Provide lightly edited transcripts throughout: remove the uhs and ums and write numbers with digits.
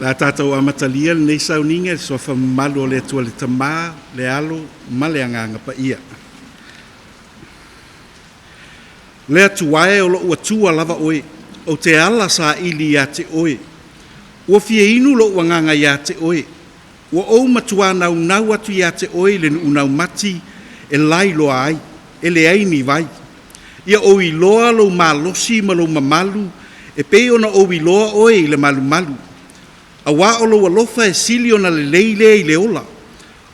Le a tatou amatalia lenei sauniga i le suafa mamalu o le Atua le Tamā, le Alo ma le Agaga Paia. Le Atua e o lou Atua lava oe, ou te ala saili ia te oe. Ua fia inu lou agaga ia te oe, ua ou matuā naunau atu ia te oe i le nuu naumati e lailoa ai, e leai ni vai. Ia ou iloa lou malosi ma lou mamalu e pei ona ou iloa oe i le malumalu. Auā o lou alofa e sili ona lelei lea i le ola.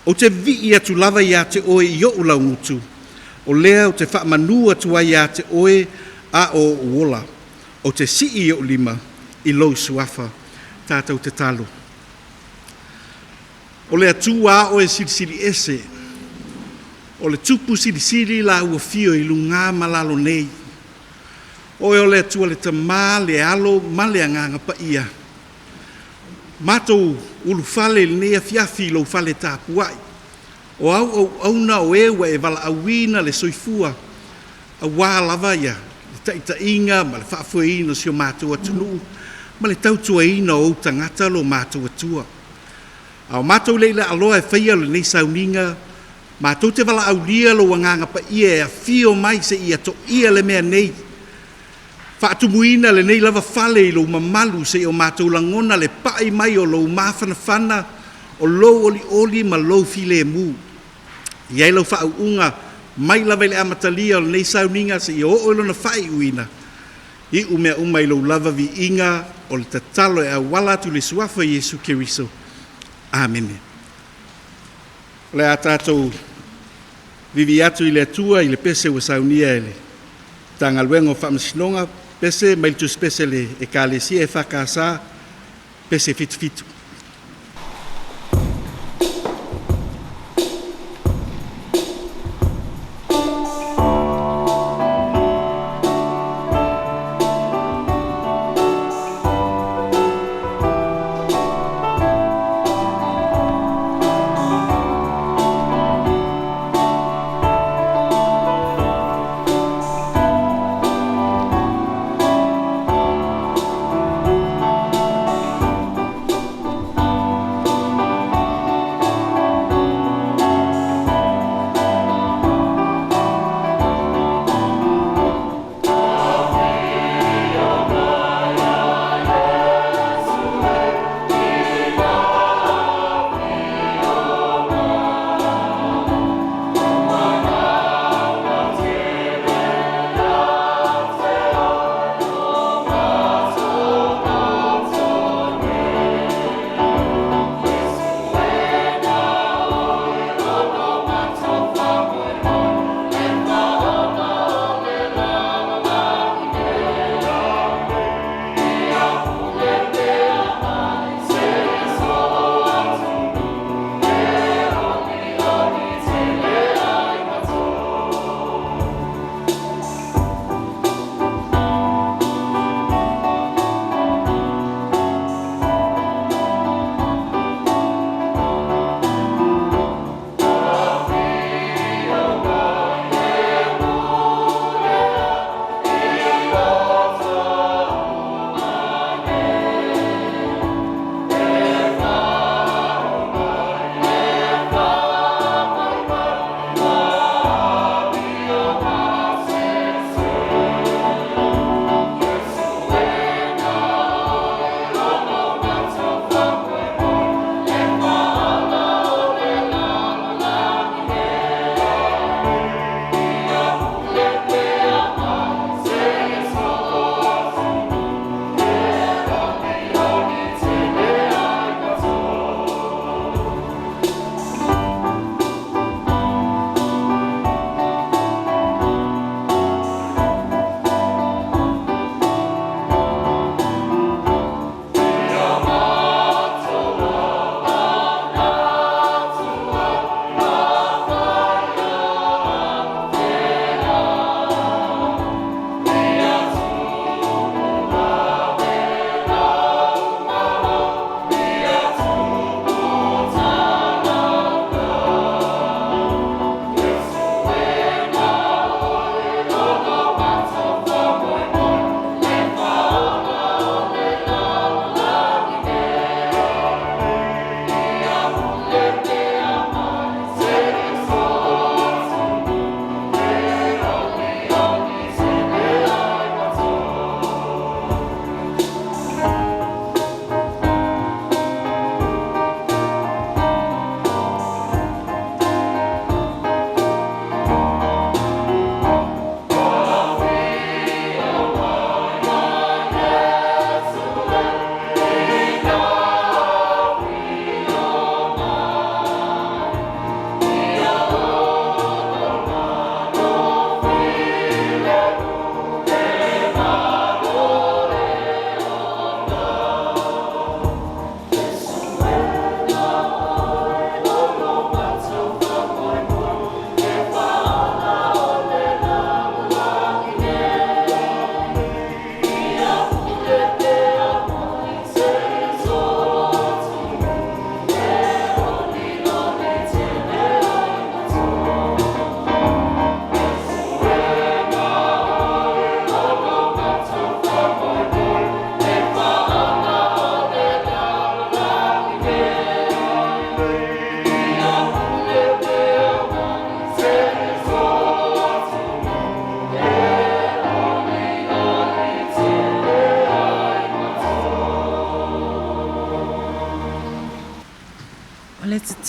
Ou te vivii atu lava ia te oe i o'u laugutu, o lea ou te faamanu atu ai ia te oe a o o'u ola. Ou te sii i o'u lima i lou Suafa. Tatou tatalo. O le Atua a oe Silisili Ese, o le Tupu Silisili la ua afio i luga ma lalo nei. Oe o le Atua le Tamā, le Alo ma le Agaga Paia. Matou ulufale i lenei afiafi i lou fale tapuai, o au auauna o e ua e valaauina le soifua aua lava ia le taitaiga ma le faafoeina o si o matou atunuu ma le tautuaina o ou tagata lo matou Atua. A o matou le i laaloa e faia lenei sauniga, matou te valaaulia lou Agaga Paia e afio mai seia toia le mea nei, faatumuina lenei lava fale i lou mamalu seia o matou lagona le pai mai o lou mafanafana, o lou olioli ma lou filemu. I ai lau faauuga mai lava i le amatalia o lenei sauniga seia oo i lona faaiuina, iu mea uma i lou lava viiga o le tatalo e auala atu i le suafa o Iesu Keriso. Amene. O le a tatou vivii atu i le Atua i le pese ua saunia e le Matagaluega o Faamasinoga, pese mai le tusipese a le Ekalesia EFKS, pese 77.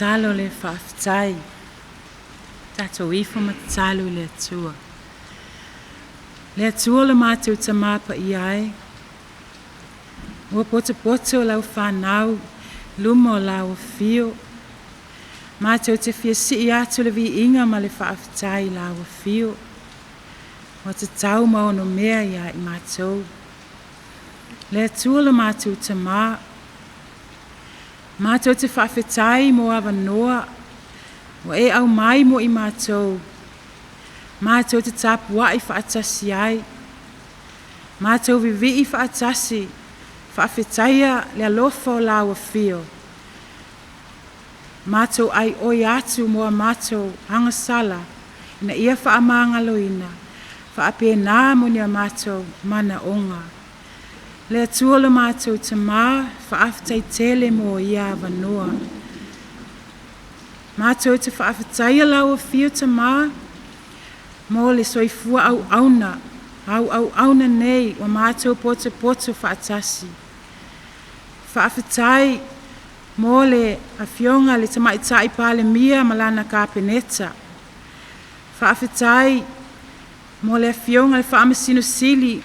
tatalo le faafetai. Tatou ifo ma tatalo i le Atua. Le Atua lo matou Tamā paia e, ua potopoto lau fanau i luma o lau afio. Matou te fia sii atu le viiga ma le faafetai i lau afio. Ua tatau ma onomea ia i matou. Le Atua lo matou Tamā, matou te faafetai mo avanoa ua e aumai mo i matou, matou te tapuai faatasi ai, matou vivii faatasi, faafetaia le alofa o lau afio. Matou aioi atu mo a matou agasala ina ia faamagaloina, faapena mo ni a matou manaoga. Le Atua lo matou Tamā, faafetai tele mo ia avanoa. Matou te faafetaia lau afio Tamā mo le soifua auauna, auauauna nei ua matou potopoto faatasi. Faafetai mo le Afioga i le Tamaitai Palemia ma lana Kapeneta. Faafetai mo le Afioga i le Faamasino Sili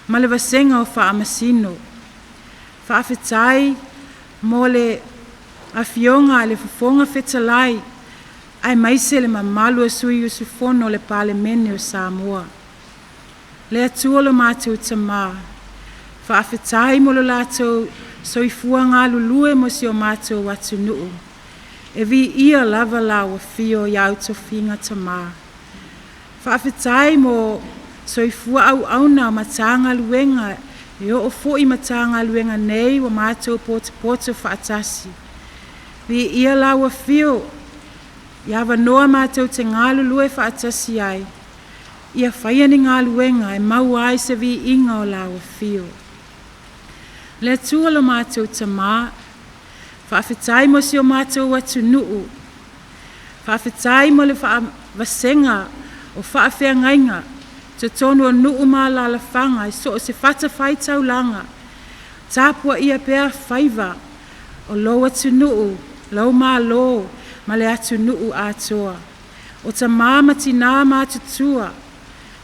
ma le Vasega o Faamasino. Faafetai mo le Afioga i le Fofoga Fetalai aemaise le mamalu o sui usufono o le Palemene o Samoa. Le Atua lo matou Tamā, faafetai mo lo latou soifua galulue mo si o matou atunuu. E viia lava lau afio i au tofiga Tamā. Faafetai mo soifua auauna o Matagaluega e oo foi i Matagaluega nei ua matou potopoto faatasi. Viia lau afio i avanoa matou te galulue faatasi ai, ia faia ni galuega e maua ai se viiga o lau afio. Le Atua lo matou Tamā, faafetai mo si o matou atunuu, faafetai mo le faavasega o faafeagaiga i totonu o nuu ma alaalafaga i so o se fatafaitaulaga, tapuaia pea faiva o lou atunuu, lou Malo ma le atunuu atoa. O tama ma tina matutua,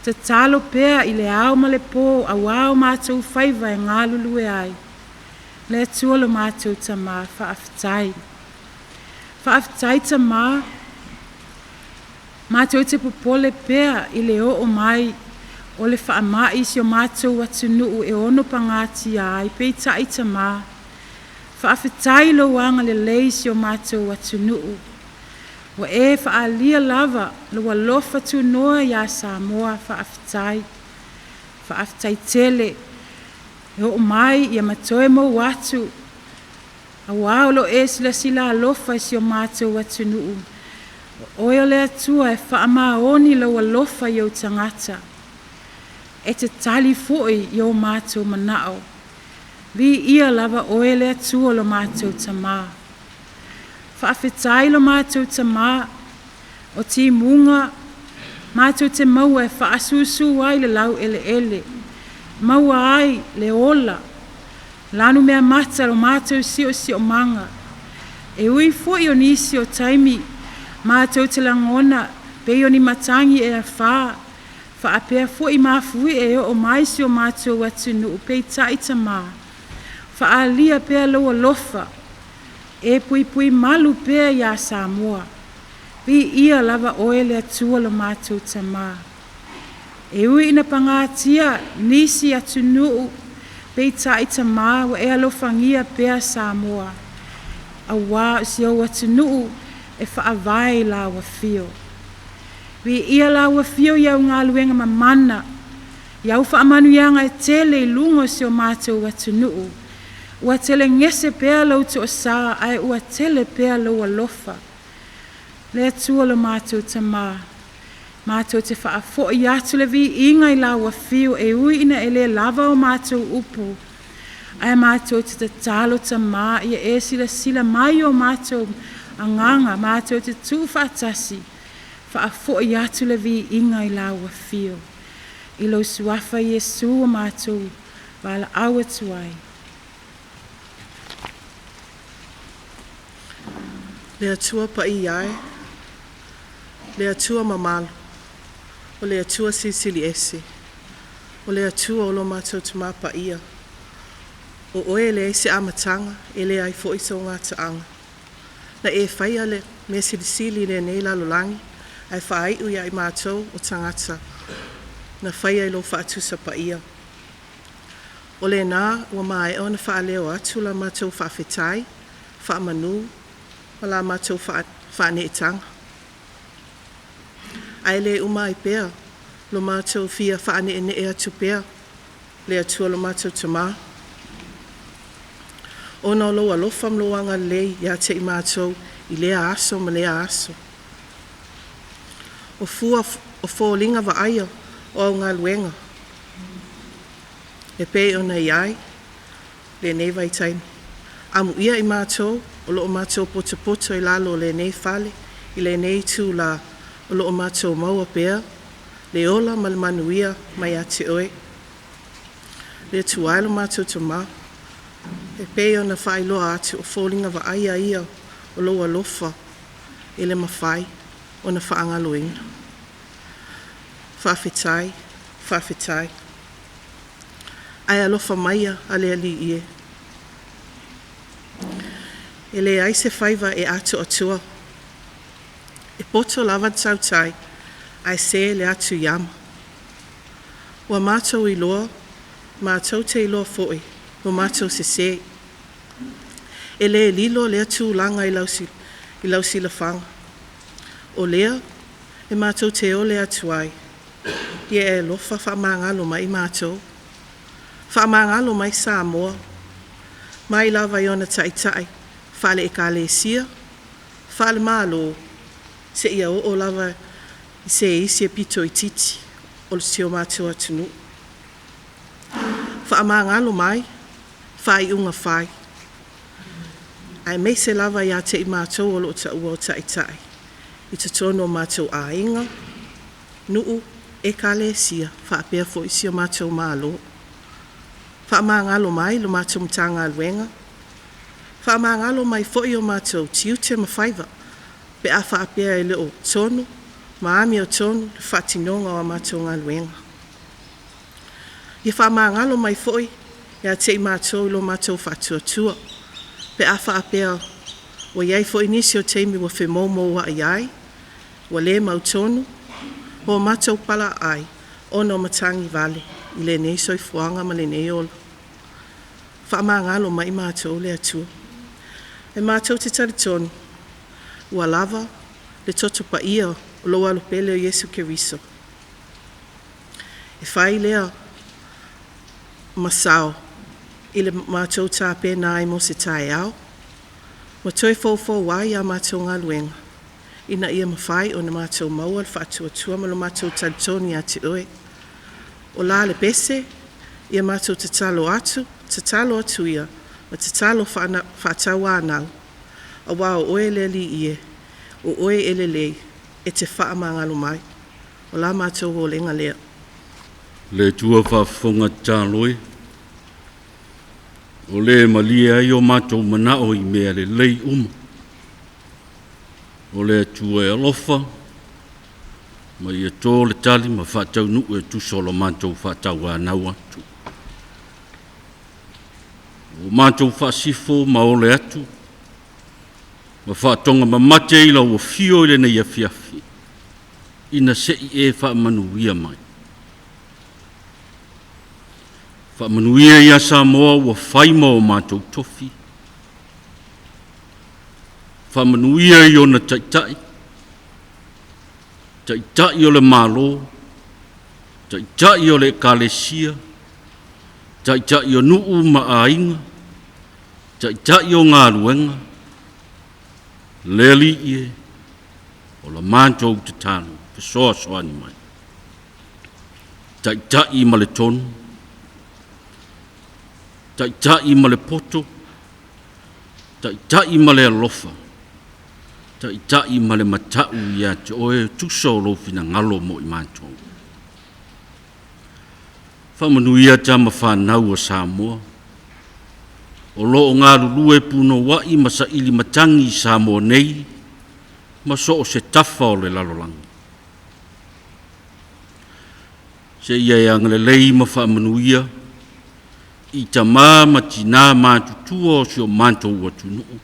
tatalo pea i le ao ma le po aua o matou faiva e galulue ai. Le Atua lo matou Tamā, faafetai. Faafetai Tamā, matou te popole pea i le oo mai o le faamai i si o matou atunuu e ono pagatia ai, peitai Tamā, faafetai i lou agalelei i si o matou atunuu. Ua e faaalia lava lou alofa tunoa ia Samoa, faafetai. Faafetai tele e oo mai ma toe maua atu, aua o lo o e silasila alofa i si o matou atunuu. O oe o le Atua e faamaoni lou alofa i ou tagata. E te tali foi i o matou manao. Viia lava oe le Atua lo matou Tamā. Faafetai lo matou Tamā, o timuga matou te maua e faasusu ai le laueleele, maua ai le ola, lanumeamata lo matou siosiomaga. E ui foi o nisi o taimi matou te lagona pei o ni matagi ea afa, faapea foi mafuie e oo mai si o matou atunuu, peitai Tamā, faaalia pea lou alofa, e puipui malu pea ia Samoa. Viia lava oe le Atua lo matou Tamā. E ui ina pagatia nisi atunuu, peitai Tamā ua e alofagia pea Samoa, aua o si ou atunuu e faavae i lau afio. Viia lau afio i au galuega mamana, i au faamanuiaga e tele i luga o si o matou atunuu. Ua telegese pea lou toasa ae ua tele pea lou alofa. Le Atua lo matou Tamā, matou te faafoi atu le viiga i lau afio e ui ina e le lava o matou upu, ae matou te tatalo Tamā ia e silasila mai i o matou agaga, matou te tuufaatasi, faafoi atu le viiga i lau afio. I lou suafa Iesu o matou valaau atu ai. Le Atua paia e, le Atua mamalu, o le Atua silisili ese, o le Atua o lo matou Tama Paia, o Oe e leai se amataga, e leai foi sou gataaga. Na e faia le mea silisili i lenei lalolagi ae faaiu ia i matou o tagata na faia i lou faatusa paia. O lena ua maea ona faaleo atu la matou faafetai, faamanu ma la matou faaneetaga. Ae le uma ai pea lo matou fia faaneenee atu pea, le Atua lo matou Tama, ona o lou alofa ma lou agalelei ia te i matou i lea aso ma lea aso. O fua o foliga vaaia o au galuega e pei ona i ai lenei vaitaimi. Amuia i matou o lo o matou potopoto i lalo o lenei fale i lenei itula, o lo o matou maua pea le ola ma le manuia mai ia te Oe. Le Atua e lo matou Tama, e pei ona faailoa atu, o foliga vaaia ia o lou alofa e le mafai ona faagaloina. Faafetai, faafetai. Ae alofa maia a le Alii e, e leai se faiva e atoatoa. E poto lava le tautai, ae se le atu i ama. Ua matou iloa, matou te iloa foi lo matou sese. E le lilo lea tulaga i lau silafaga. O lea e matou te ole atu ai, ia e alofa faamagalo mai matou. Faamagalo mai Samoa, mai lava i ona taitai faale-Ekalesia, faale-Malo, seia oo lava i se isi e pito itiiti o si o matou atunuu. Faamagalo mai faaiuga fai, aemaise lava ia te i matou o lo o taua o Taitai i totonu o matou aiga, nuu, Ekalesia, faapea foi si o matou Malo. Faamagalo mai le matou Matagaluega, faamagalo mai foi o matou tiute ma faiva pe a faapea e le o tonu ma amiotonu le faatinoga o a matou galuega. Ia faamagalo mai foi ia te i matou i lo matou faatuatua, pe a faapea ua i ai foi nisi o taimi ua femoumouai ai, ua le mautonu ua matou palaaai ona o matagi vale i lenei soifuaga ma lenei ola. Faamagalo mai matou le Atua. E matou te talitonu ua lava le toto paia o lou Alo pele o Iesu Keriso e fai lea ma sao i le matou tapena ai mo se taeao ua toe foufou ai a matou galuega ina ia mafai ona matou maua le faatuatua ma le matou talitonu ia te Oe. O la le pese? Ia matou tatalo atu, tatalo atu ia, ma tatalo faatauanau, aua o Oe le Alii e, o Oe e lelei, e te faamagalo mai. O la matou olega lea. Le Atua faafofoga tatalo e, o le malie ai o matou manao i mea lelei uma. O le Atua e alofa, ma ia to le tali ma faataunuu e tusa o lo matou faatauanau atu. Ua matou faasifo ma ole atu, ma faatoga mamate i lau afio i lenei afiafi, ina se i e faamanuia mai. Faamanuia ia Samoa ua fai ma o matou tofi, faamanuia i ona taitai, taitai o le Malo, taitai o le Ekalesia, taitai o nuu ma aiga, taitai o galuega, le Alii e, o la matou tatalo, fesoasoani mai. Taitai ma le tonu, taitai ma le poto, taitai ma le alofa, taitai ma le matau ia te oe, tusa o lou finagalo mo i matou. Faamanuia tama fanau a Samoa. o lo o galulue punouai ma saili matagi i Samoa nei ma so o se tafa o le lalolagi. Seia e agalelei ma faamanuia i tamā ma tinā matutua o si o matou atunuu,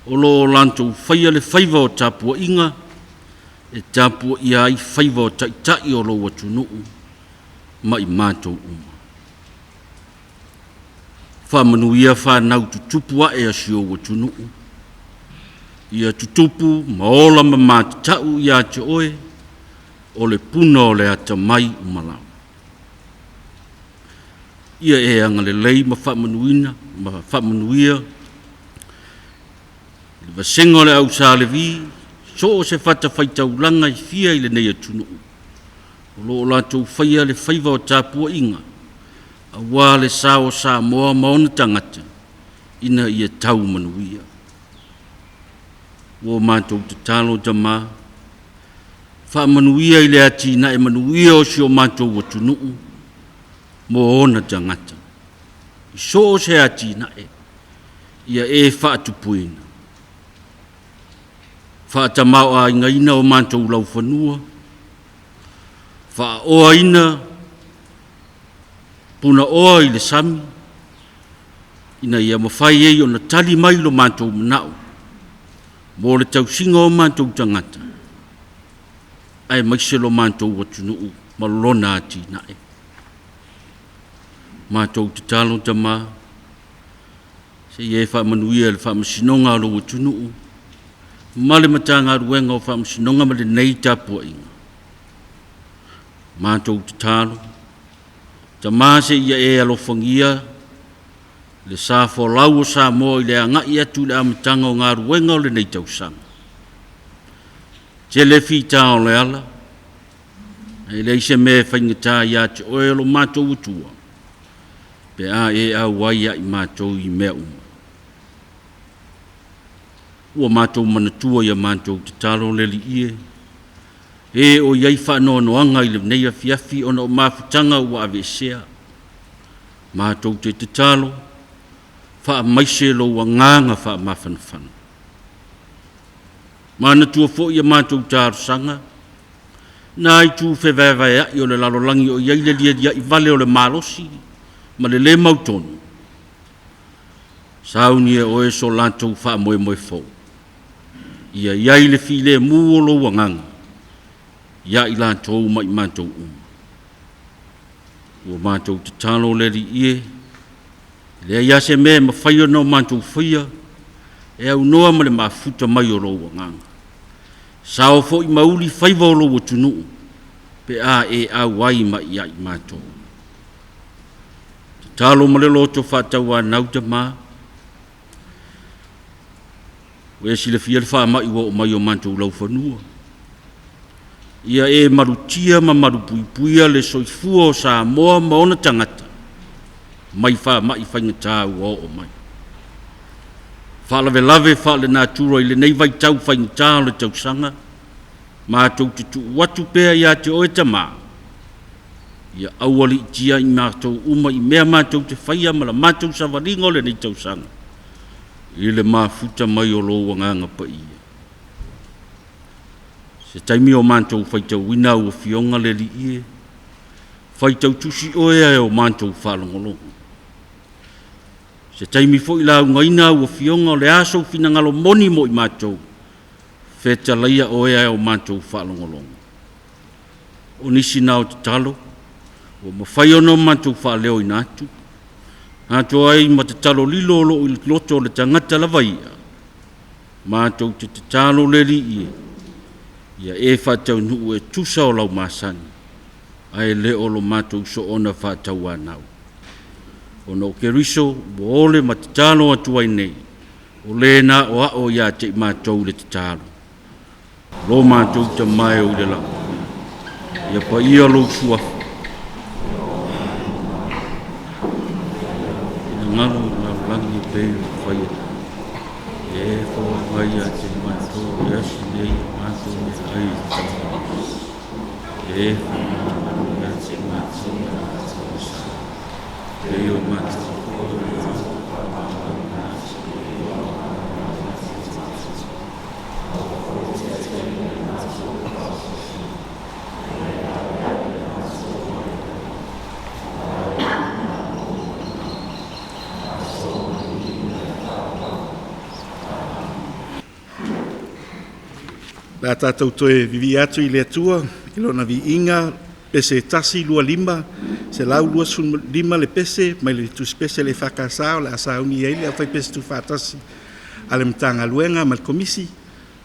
o lo o latou faia le faiva o tapuaiga e tapuaia ai faiva o taitai o lou atunuu ma i matou uma. Faamanuia fanau tutupu ae a si ou atunuu, ia tutupu ma ola ma matatau ia te oe o le puna o le atamai uma lava. Ia e agalelei ma faamanuina ma faamanuia i le vasega o le au Sa Levi, so o se fatafaitaulaga e fia i lenei atunuu, o lo o latou faia le faiva o tapuaiga, aua le sa o Samoa ma ona tagata, ina ia tau manuia. Ua matou tatalo Tama, faamanuia i le atinae manuia o si o matou atunuu mo ona tagata. I so o se atinae, ia e faatupuina. Faatamaoaigaina o matou laufanua, faaoaina punaoa i le sami, ina ia mafai ai ona tali mai lo matou manao mo le tausiga o matou tagata, aemaise lo matou atunuu ma lona atinae. Matou tatalo Tama, seia e faamanuia i le faamasinoga a lou atunuu ma le Matagaluega o Faamasinoga ma lenei tapuaiga. Matou tatalo, Tama seia e alofagia le sa folau o Samoa i le agai atu i le amataga o galuega o lenei tausaga. Tele fita o le ala, e leai se mea e faigata ia te oe o lo matou Atua, pe a e auai ia i matou i mea uma. Ua matou manatua i a matou tatalo le Alii e, e o i ai faanoanoaga i lenei afiafi ona o mafutaga ua aveesea. Matou te tatalo, faamaise lou agaga faamafanafana. Manatua foi a matou talosaga, na itu fevaevaea'i o le lalolagi o i ai le lialia'i vale o le malosi ma le lē mautonu, sauni e oe so latou faamoemoe fou. Ia i ai le filemu o lou agaga ia i latou ma i matou uma. Ua matou tatalo le Alii e, e leai lava se mea e mafai ona o matou faia e aunoa ma le mafuta mai o lou agaga. Sao foi ma uli faiva o lou atunuu pe a e auai mai ia i matou. Tatalo ma le loto faatauanau Tama, ua e silafia le faamai ua oo mai i o matou laufanua. Ia e malutia ma malupuipuia le soifua o Samoa ma ona tagata mai faamai faigata ua oo mai. Faalavelave faalenatura i lenei vaitau faigata o le tausaga, matou te tuu atu pea ia te oe Tama, ia aualiitia i matou uma i mea matou te faia ma la matou savaliga o lenei tausaga, i le mafuta mai o lou Agaga Paia. Se taimi o matou faitauina au Afioga le Alii e, faitau tusi oe ae o matou faalogologo. Se taimi foi laugaina au Afioga o le a sou finagalo moni mo i matou, fetalaia oe ae o matou faalogologo. O nisi na o tatalo, ua mafai ona o matou faaleoina atu, atoa ai ma tatalo lilo o loo i loto o le tagata lava ia, matou te tatalo le Alii e, ia e faataunuu e tusa o lau masani, ae le o lo matou soona faatauanau. Ona o Keriso ua ole ma tatalo atu ai nei, o le na aoao ia te i matou le tatalo. Lo matou Tama e o i le lagi, ia paia lou suafa, finagalo i le lalolagi e pei ona fai e E foai mai ia te matou i le aso nei o matou meaai i le tausaga. E foai ia te matou i le matou aso. Pei o matou foi o matou. Le a tatou toe vivii atu i le Atua i lona viiga, pese 125, 125 le pese mai le tusipese a le EFKS o le a sauni ai le aufaipese tuufaatasi a le Matagaluega ma le Komisi.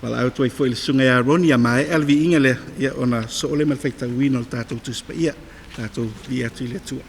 Valaau atu ai foi i le Susuga ia Ronnie a maea le viiga lea, ia ona sosoo lea ma le faitauina o le tatou Tusi Paia. Tatou vivii atu i le Atua.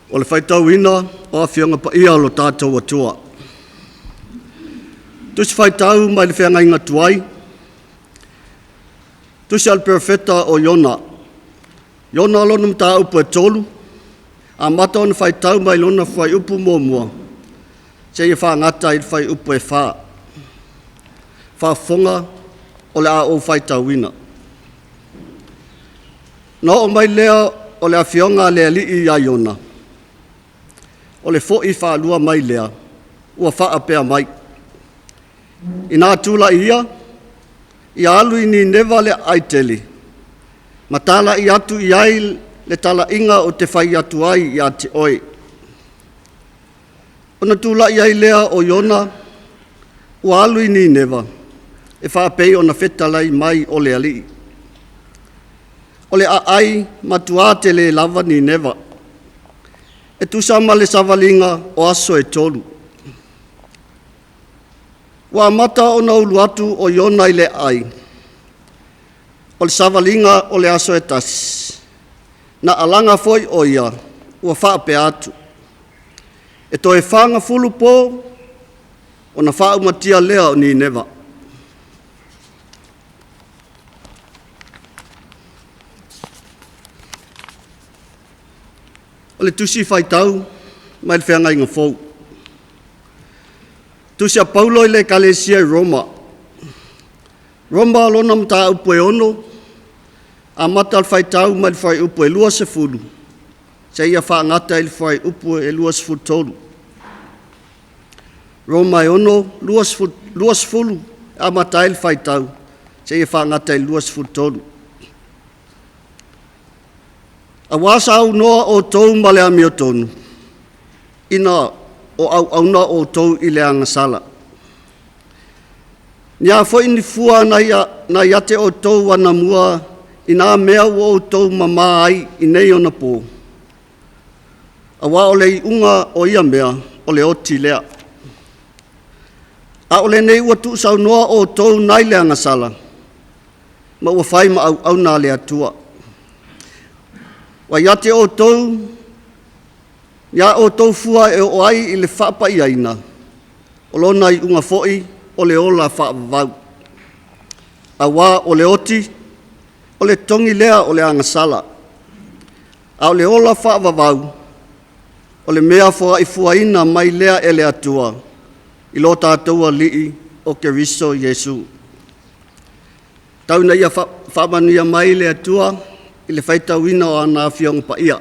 O le faitauina o Afioga Paia o lo tatou Atua. Tusi faitau mai le feagaiga tuai, Tusi a le Perofeta o Iona. Iona lona mataupu e 3, amata ona faitau mai lona fuaiupu muamua seia faagata i le fuaiupu e 4. Faafofoga o le a ou faitauina. Na oo mai lea o le afioga a le Alii ia Iona. o le fo'i faalua mai lea, ua faapea mai, Inā tula'i ia, ia alu i Nineva le aai tele, ma tala'i atu i ai le tala'iga o te fai atu ai ia te oe. Ona tula'i ai lea o Iona ua alu i Nineva e faapei ona fetalai mai o le Alii. O le aai matuā telē lava Nineva, e tusa ma le savaliga o aso e 3. Ua amata ona ulu atu o Iona i le aai, o le savaliga o le aso e tasi, na alaga foi o ia ua faapea atu, “E toe 40 po ona faaumatia lea o Nineva.” O le Tusi Faitau mai le Feagaiga Fou. Tusi a Paulo i le Ekalesia i Roma. Roma lona mataupu e 6, amata le faitau mai le fuaiupu e 20 seia faagata i le fuaiupu e 23. Roma e 6, 20 e amata ai le faitau seia faagata i le 23. Auā sa aunoa outou ma le amiotonu ina o auauna outou i le agasala. Ni a foi ni fua na ia te outou anamua i nā mea ua outou mamā ai i nei ona pō, auā o le iuga o ia mea o le oti lea. A o lenei ua tuusaunoa outou nai le agasala ma ua fai ma auauna a le Atua. Ua ia te outou ia outou fua e oo ai i le faapaiaina, o lona iuga foi o le ola faavavau. Auā o le oti, o le totogi lea o le agasala, a o le ola faavavau, o le mea foaifuaina mai lea e le Atua i lo tatou Alii o Keriso Iesu. Tau ina ia faamanuia mai le Atua i le faitauina o ana Afioga Paia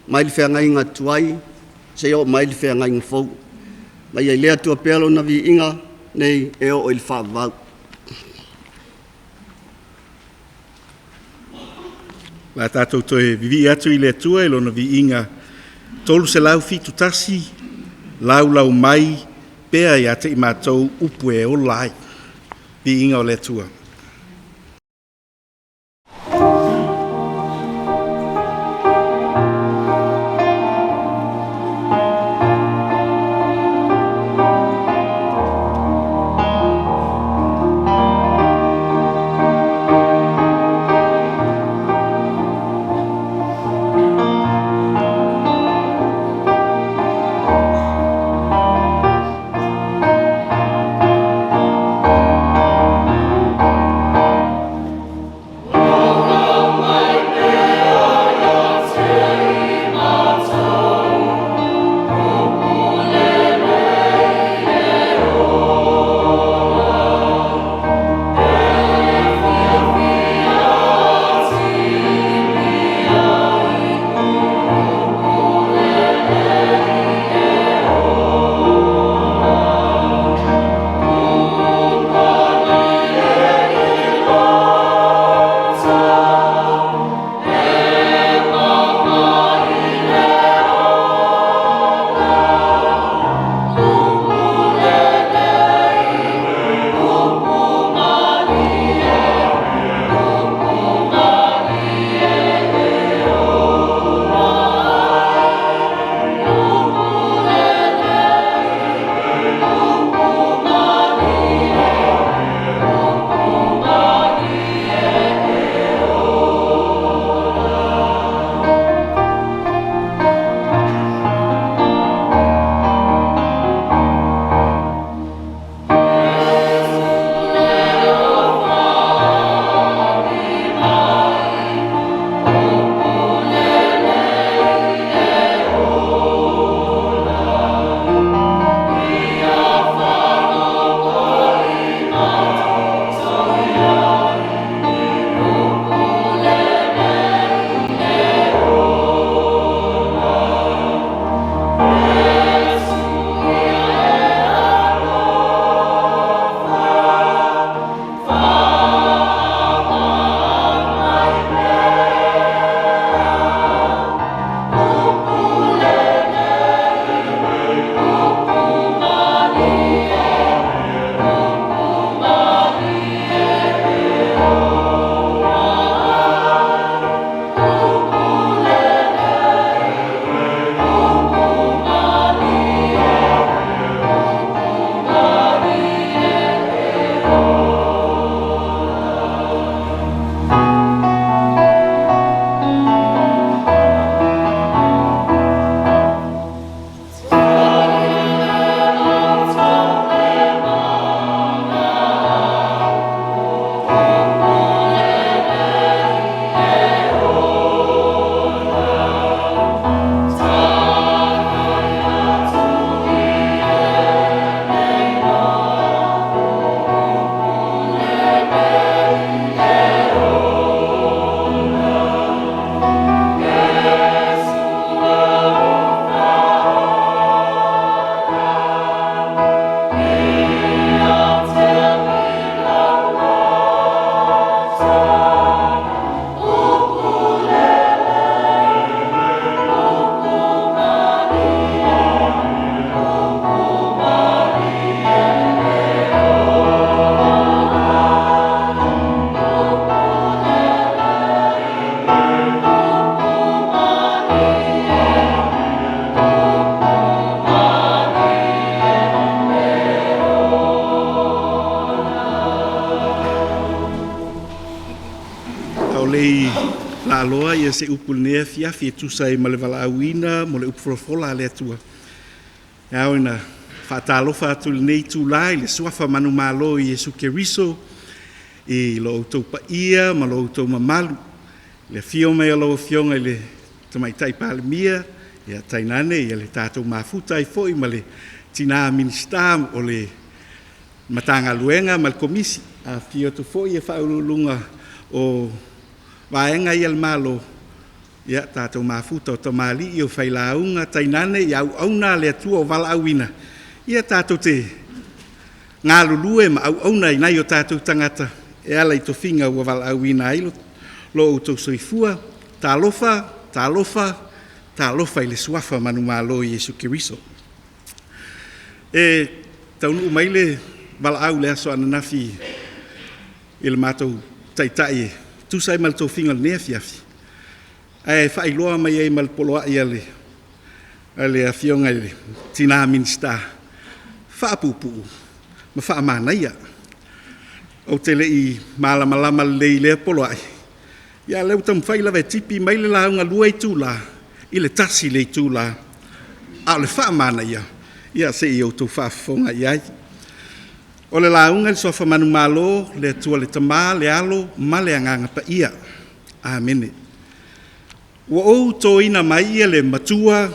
mai le feagaiga tuai seia oo mai i le feagaiga fou. Ma ia i le Atua pea lona viiga nei e oo i le faavavau. O le a tatou toe vivii atu i le Atua i Lona viiga 371, laulau mai pea ia te i matou upu e ola ai. Viiga o le Atua. o le i laaloa ia se upu i lenei afiafi e tusa ai ma le valaauina mo le upu folafola a le Atua, e ao ina faatalofa atu i lenei itulā i le suafa manumalo o Iesu Keriso i lo outou paia ma lo outou mamalu, i le afio mai o lau Afioga i le Tamaitai Palemia, ia tainane le tatou mafuta ai foi ma le Tina Minisita o le Matagaluega ma le Komisi. Afifio atu foi Faauluuluga o vaega ia a le Malo, ia tatou mafuta o tamalii o failauga, tainane auauna a le Atua o valaauina, ia tatou te galulue ma auauna i nai o tatou tagata e ala i tofiga ua valaauina ai lo outou soifua. Talofa, talofa, talofa i le suafa manumalo o Iesu Keriso. E taunuu mai le valaau i le aso ananafi i le matou taitai e tusa ai ma le tofiga o lenei afiafi, ae faailoa mai ai ma le poloai a le Afioga i le Tina Minisita, faapuupuu ma faamanaia. Ou te le i malamalama lelei i lea poloai, a o lea ua taumafai lava e tipi mai le lauga 2 itula i le 1 le itula, a o le faamanaia, ia se i outou faafofoga i ai. O le lauga i le suafa manumalo, le Atua le Tama, le Alo ma le Agaga Paia. Amene. Ua ou toina mai le matua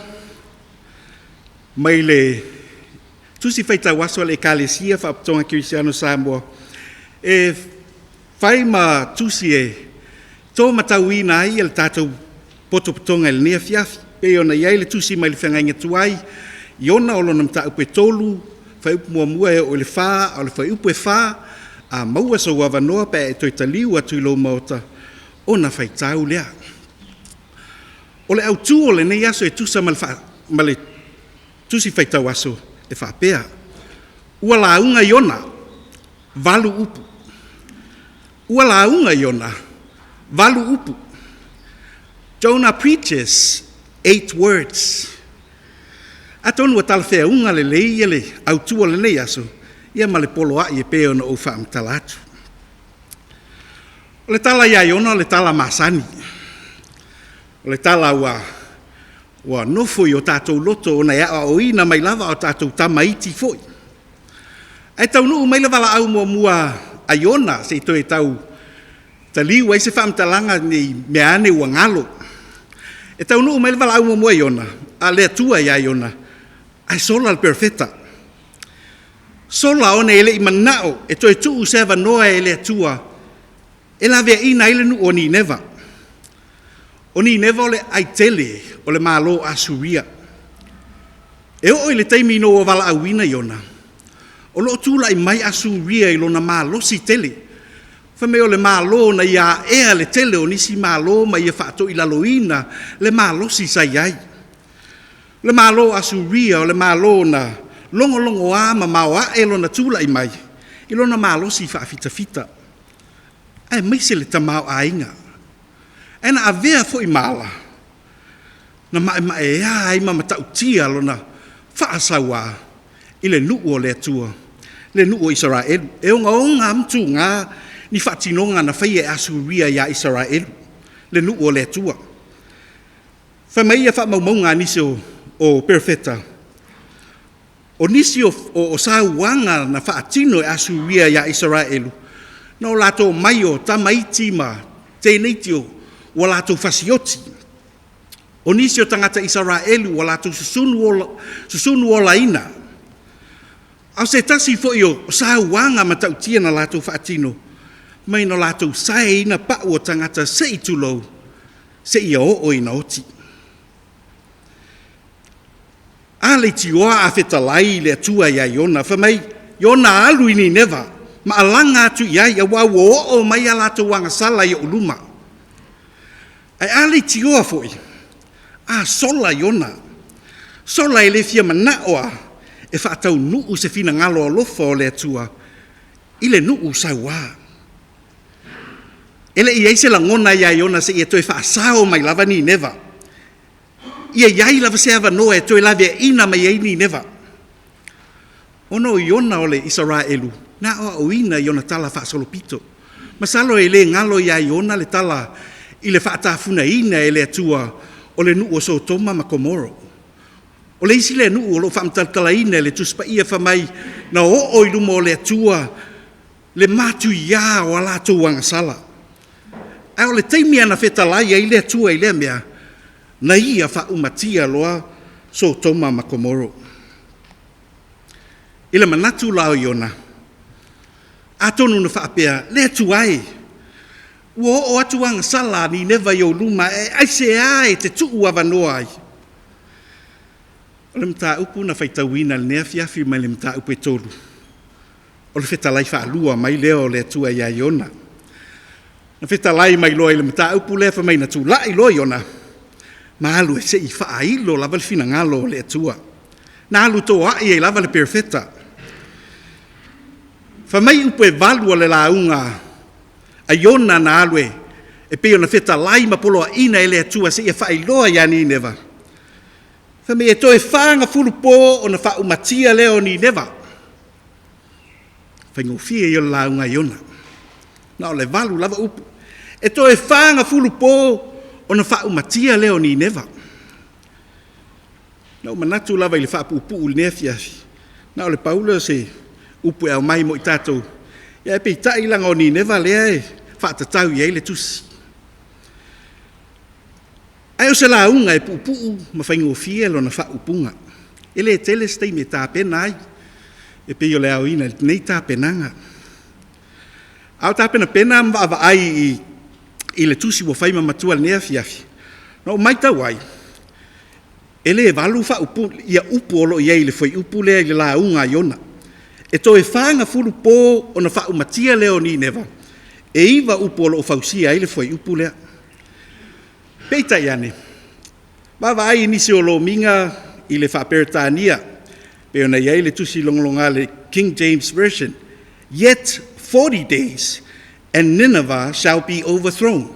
mai le Tusi Faitau Aso a le Ekalesia Faapotopotoga Kerisiano Samoa e fai ma tusi e tōmatauina ai le tatou potopotoga i lenei afiafi. Pei ona i ai le tusi mai le feagaiga tuai, Iona o lona mataupu e 3, fuaiupu 1 e oo i le 4, a o le fuaiupu e 4, a maua sou avanoa pe a e toe taliu atu i lou maota, ona faitau lea. O le autu o lenei aso e tusa ma le tusi faitau aso e faapea, ua lauga Iona, 8 upu. Ua lauga Iona, 8 upu. Jonah preaches 8 words. Atonu ua talafeauga lelei le autu o lenei aso, ia ma le poloai e pei ona ou faamatala atu. O le tala ia Iona o le tala masani. O le tala ua nofo i o tatou loto ona e aoaoina mai lava a o tatou tamaiti foi. Ae taunuu mai le valaau muamua a Iona se i toe tau taliu ai se faamatalaga ne i mea ane ua galo. E taunuu mai le valaau muamua a Iona, a le Atua ia Iona, ae sola le perofeta. Sola ona e le i manao e toe tuu se avanoa e le Atua e laveaiina ai le nuu o Nineva. O Nineva o le aitele o le Malo o Asuria. E oo i le taimi ina ua valaauina Iona, o lo o tulai mai Asuria i lona malosi tele. Fai mai o le Malo na ia aea le tele o nisi Malo ma ia faatoilaloina le malosi sa i ai. O le Malo o Asuria o le Malo na logologoa ma maoae lona tulai mai i lona malosi faafitafita, aemaise le tamaoaiga. Ae na avea foi ma ala na maemaea ai ma matautia lona faasaua i le nuu o le Atua, le nuu o Isaraelu. E ogaoga lava ma tuga ni faatinoga na faia e Asuria ia Isaraelu, le nuu o le Atua. Fai mai ia faamaumauga a nisi o perofeta, o nisi o sauaga na faatino e Asuria ia Isaraelu, na o latou omai o tamaiti ma teineiti ua latou fasioti. O nisi o tagata Isaraelu ua latou susunu olaina. A o se tasi foi o sauaga matautia na latou faatino, mai na latou saeina pau o tagata se i tulou, seia oo ina oti. A leitioa a fetalai le Atua ia Iona, fai mai, Iona alu i Nineva, ma alaga atu i ai, aua ua oo mai a latou agasala i ou luma. Ae a leitioa foi, a sola Iona, sola e le fia manao lava e faataunuu se finagalo alofa o le Atua i le nuu saua. E le i i ai se lagona ia Iona seia toe faasao mai lava Nineva. Ia i ai lava se avanoa e toe laveaiina mai ai Nineva. Ona o Iona o le Isaraelu, na aoaoina i ona tala faasolopito. Masalo e le galo ia Iona le tala i le faatafunaina e le Atua o le nuu o Sotoma ma Komoro. O le isi lea nuu o loo faamatalatalaina e le Tusi Paia fai mai na oo i luma o le Atua le matuia o a latou agasala. Ae o le taimi na fetalai ai le Atua i lea mea, na ia faaumatia loa Sotoma ma Komoro. I le manatu la o Iona, atonu na faapea, le Atua e, ua oo atu agasala a Nineva i ou luma, e aisea e te tuu avanoa ai? O le mataupu na faitauina i lenei afiafi mai le mataupu e 3, o le fetalai faalua mai lea o le Atua ia Iona. Na fetalai mai loa i le mataupu lea fai mai na tulai loa Iona, ma alu e se i faailo lava le finagalo o le Atua. Na alu toai ai lava le perofeta. Fai mai upu e 8 o le lauga a Iona na alu e pei ona fetalai ma poloaiina e le Atua seia faailoa ia Nineva. Fai mai e toe 40 po ona faaumatia lea o Nineva. Faigofie ia o le lauga a Iona. Na o le 8 lava upu. E toe 40 po ona faaumatia lea o Nineva. Na ou manatu lava i le faapuupuu i lenei afiafi, na o le pau lea o se upu e aumai mo i tatou, ae peitai leaga o Nineva lea e faatatau i ai le tusi. Ae o se lauga e puupuu ma faigofie lona faaupuga. E le tele se taimi e tapena ai, e pei o le aoina i lenei tapenaga. A o tapenapena ma vaavaai i le tusi ua fai ma matua i lenei afiafi, na ou matau ai, e le 8 faaupuga, ia upu o lo o i ai i le fuaiupu lea i le lauga a Iona. E toe 40 po ona faaumatia lea o Nineva, e 9 upu o lo o fausia ai le fuaiupu lea. Peitai ane, vaavaai i nisi o lomiga i le faa-Peretania, pei ona i ai le tusi logaloga a le King James Version, yet 40 days and Nineveh shall be overthrown.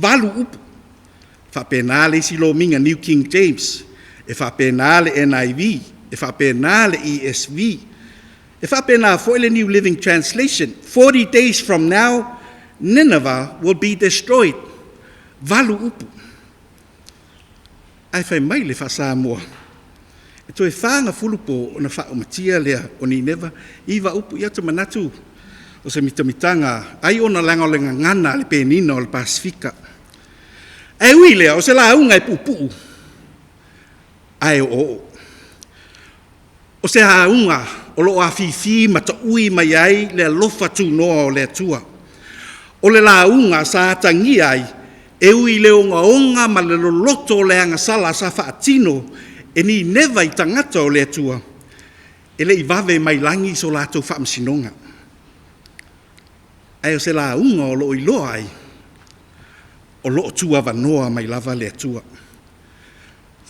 8 upu. Faapena le isi lomiga New King James, e faapena le NIV, e faapena le ESV, e faapena foi le New Living Translation, 40 days from now, Nineveh will be destroyed. 8 upu. Ae fai mai le faa-Samoa, e toe 40 po ona faaumatia lea o Nineva, 9 upu. Ia ou te manatu o se mitamitaga, ai ona leaga o le gagana a le penina o le Pasefika. Ae ui lea, o se lauga e puupuu, ae oooo. O se auga o lo o afifi ma taui mai ai le alofa tunoa o le Atua. O le lauga sa atagia ai, e ui i le ogaoga ma le loloto o le agasala sa faatino e Nineva i tagata o le Atua, e le i vave mai lagi so latou faamasinoga. Ae o se lauga o lo o iloa ai, o lo o tuavanoa mai lava le Atua.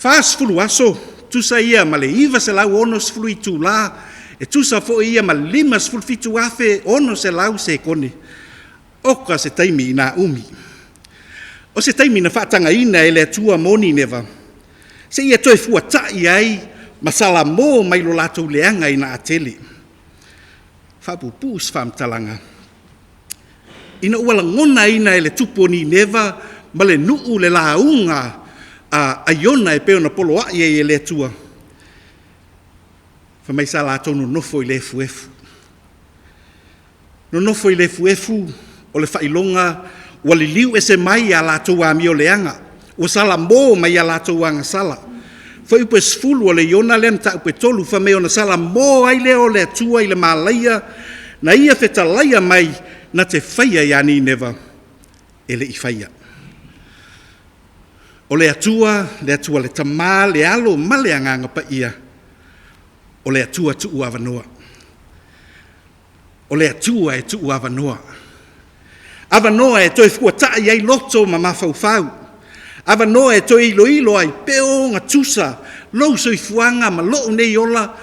40 aso, tusa ia ma le 960 itula, e tusa foi ia ma le 57,600 sekone. Oka se taimi ina umi. O se taimi na faatagaina e le Atua mo Nineva, seia toe fuatai ai ma salamo mai lo latou leaga ina atele. Faapuupuu se faamatalaga, ina ua lagonaina e le tupu o Nineva ma le nuu le lauga a Iona e pei ona poloai ai e le Atua, fai mai sa latou nonofo i le efuefu. Nonofo i le efuefu o le faailoga ua liliu ese mai a latou amio leaga, ua salamo mai a latou agasala. Fuaiupu e 10 o le Iona lea mataupu e 3, fai mai ona salamo ai lea o le Atua i le malaia na ia fetalaia mai na te faia ia Nineva, e le i faia. O le Atua, le Atua le Tama, le Alo ma le Agaga Paia, o le Atua tuu avanoa. O le Atua e tuu avanoa. Avanoa e toe fuatai ai loto ma mafaufau. Avanoa e toe iloilo ai pe o gatusa lou soifuaga ma lou nei ola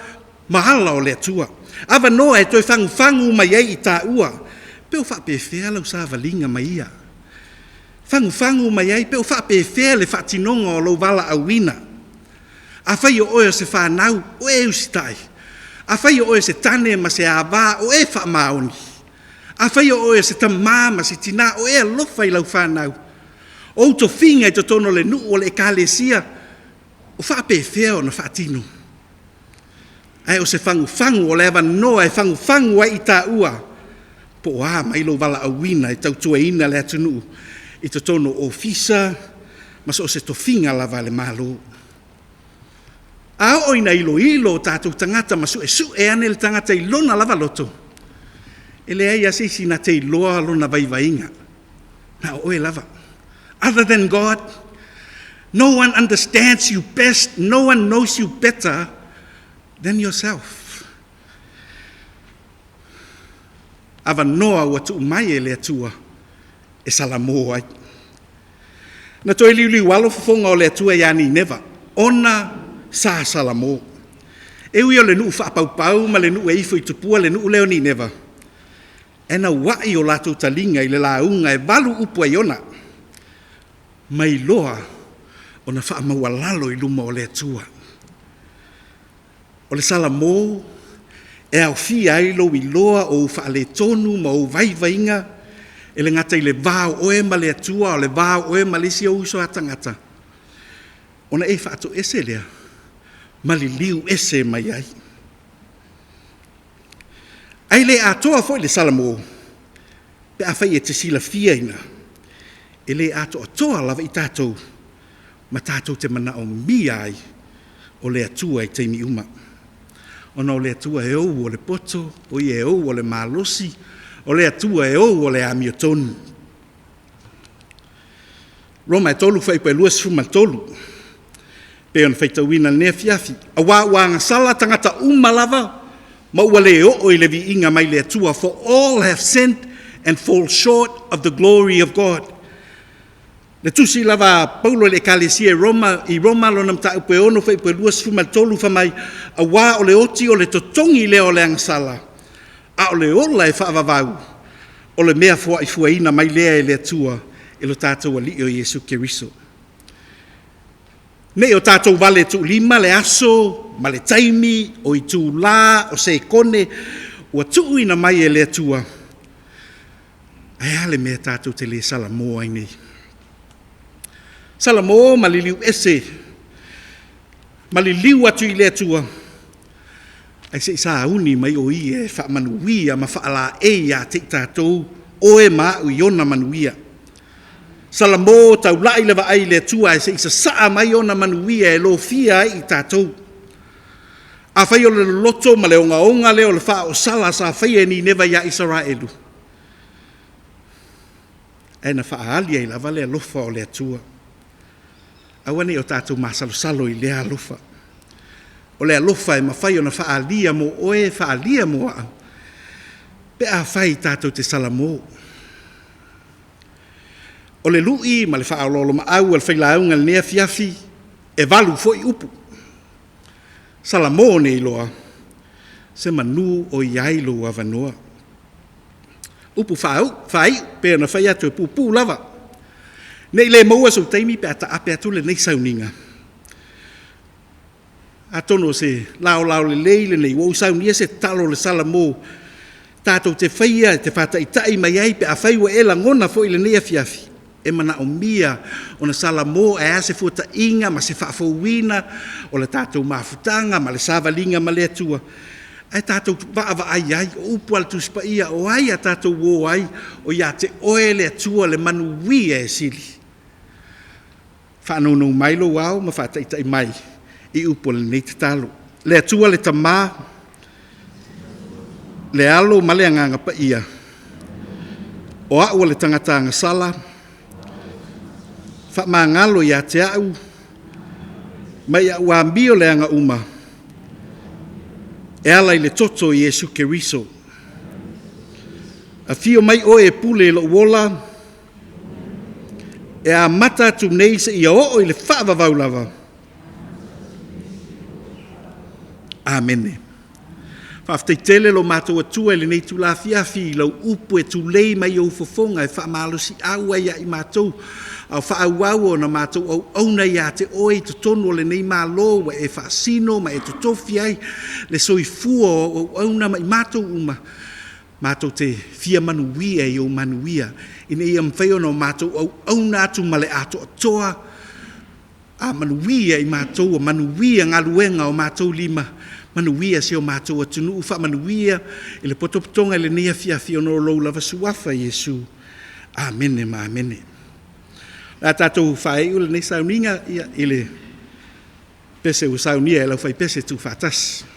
ma ala o le Atua. Avanoa e toe fagufagu mai ai i taua, pe o faapefea lau savaliga ma ia. Fagufagu mai ai pe o faapefea le faatinoga o lou valaauina. Afai o oe o se fanau, o e usitai. Afai o oe o se tane ma se ava, o e faamaoni. Afai o oe o se tamā ma se tina, o e alofa i lau fanau. O ou tofiga i totonu o le nuu o le ekalesia, o faapefea ona faatino? Ae o se fagufagu o le avanoa e fagufagu ai i taua po o a mai lou valaauina e tautuaina le atunuu i totonu o ofisa ma so o se tofiga lava a le Malo. A oo ina iloilo o tatou tagata ma suesue ane le tagata i lona lava loto, e leai lava se isi na te iloa lona vaivaiga, na o oe lava. Other than God, no one understands you best, no one knows you better than yourself. Avanoa ua tuu mai e le Atua e salamo ai. Na toe liuliualo fofoga o le Atua ia Nineva, ona sa salamo. E ui o le nuu faapaupau ma le nuu e ifo i tupua le nuu lea o Nineva, ae na ua'i o latou taliga i le lauga e valu upu a Iona, mai loa ona faamaualalo i luma o le Atua. O le salamo e aofia ai lou iloa o ou faaletonu ma ou vaivaiga, e le gata i le va o oe ma le Atua, a o le va o oe ma le isi ou uso a tagata, ona e faatoese lea ma liliu ese mai ai. Ae le atoa foi le salamo pe afai e te silafia ina e le atoatoa lava i tatou ma tatou te manaomia ai o le Atua i taimi uma. Ona o le Atua e ou o le poto, o Ia e ou o le malosi, o le Atua e ou o le amiotonu. Roma e 3 fuaiupu e 23, pei ona faitauina i lenei afiafi. Aua ua agasala tagata uma lava, ma ua le oo i le viiga mai le Atua. For all have sinned and fall short of the glory of God. Le tusi lava a Paulo i le ekalesia i Roma, i Roma lona mataupu e 6 fuaiupu e 23 fai mai, aua o le oti o le totogi lea o le agasala, a o le ola e faavavau, o le mea foaifuaina mai lea e le Atua e lo tatou Alii o Iesu Keriso. Ne i o tatou vale tuulima le aso ma le taimi, o itulā, o sekone, ua tuuina mai e le Atua, ae a le mea tatou te le salamo ai nei? Salamo ma liliu ese, ma liliu atu i le Atua, ae se i sauni mai o Ia e faamanuia ma faalaei ia te i tatou, oe ma au i ona manuia. Salamo taulai le vaai i le Atua ae se i sasaa mai ona manuia e lofia ai i tatou. Afai o le loloto ma le ogaoga lea o le faaoosala sa faia e Nineva ia Isaraelu, ae na faaali ai lava le alofa o le Atua. Aua ne i o tatou masalosalo i lea alofa. O le alofa e mafai ona faaalia mo oe, faaalia mo au, pe afai tatou te salamo. O le lui ma le faaoloolomaau a le failauga i lenei afiafi, e 8 foi upu. Salamo nei loa, semanu o i ai lou avanoa. Upu faaiu, pei ona fai atu e puupuu lava. Ne i le maua sou taimi pe a taape atu lenei sauniga. Atonu o se laolao lelei lenei, ua ou saunia se tatalo o le Salamo tatou te faia e te faataitai mai ai pe afai ua e lagona foi i lenei afiafi, e manaomia ona salamo ae a se fuataiga ma se faafouina o le tatou mafutaga ma le savaliga ma le Atua, ae tatou vaavaai ai. O upu a le Tusi Paia, o ai a tatou o ai? O ia te oe le Atua le manuia e sili. Faanono mai lou ao ma faataitai mai i upu o lenei tatalo. Le Atua le Tama, le Alo ma le Agaga Paia, o au o le tagata agasala, faamagalo ia te au, mai au amio leaga uma, e ala i le toto o Iesu Keriso. Afio mai oe e pule i lou ola, e amata atu nei seia oo i le faavavau lava. Amene. Faafetai tele lo matou Atua i lenei itula afiafi i lau upu e tulei mai ou fofoga e faamalosiau ai ia i matou, a o faaauau ona matou auauna ia te oe i totonu o lenei Malo ua e faasino ma e totofi ai le soifua o au auauna ma i matou uma. Matou te fia manuia i ou manuia, ina ia mafai ona o matou auauna atu ma le atoatoa, a manuia i matou, ua manuia galuega a o matou lima, manuia si o matou atunuu, faamanuia i le potopotoga i lenei afiafi ona o lou lava Suafa Iesu. Amene ma amene. O le a tatou faaiu lenei sauniga i le pese ua saunia e le aufaipese tuufaatasi.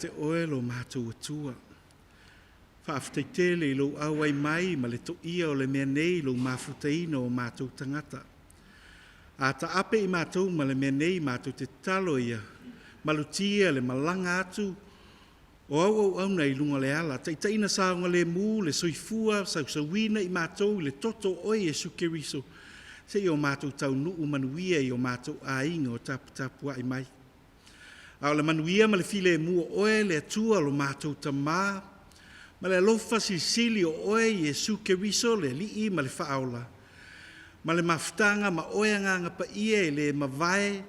te Oe lo matou Atua. Faafetai tele i lou auai mai ma le toia o le mea nei lou mafutaina o matou tagata. A taape i matou ma le mea nei matou te tatalo ia malutia le malaga atu o au auauna i luga o le ala, taitaiina saogalemu le soifua sausauina i matou i le toto o Oe Iesu Keriso, seia o matou taunuu manuia i o matou aiga o taputapuai mai. A o le manuia ma le filemu o Oe le Atua lo matou Tamā, ma le alofa silisili o Oe Iesu Keriso le Alii ma le Faaola, ma le mafutaga ma Oe Agaga Paia e le mavae,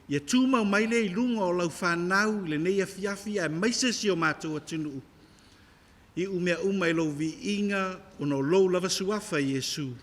ia tumau mai lea i luga o lau fanau i lenei afiafi aemaise si o matou atunuu, iu mea uma i lou viiga ona o lou lava suafa Iesu.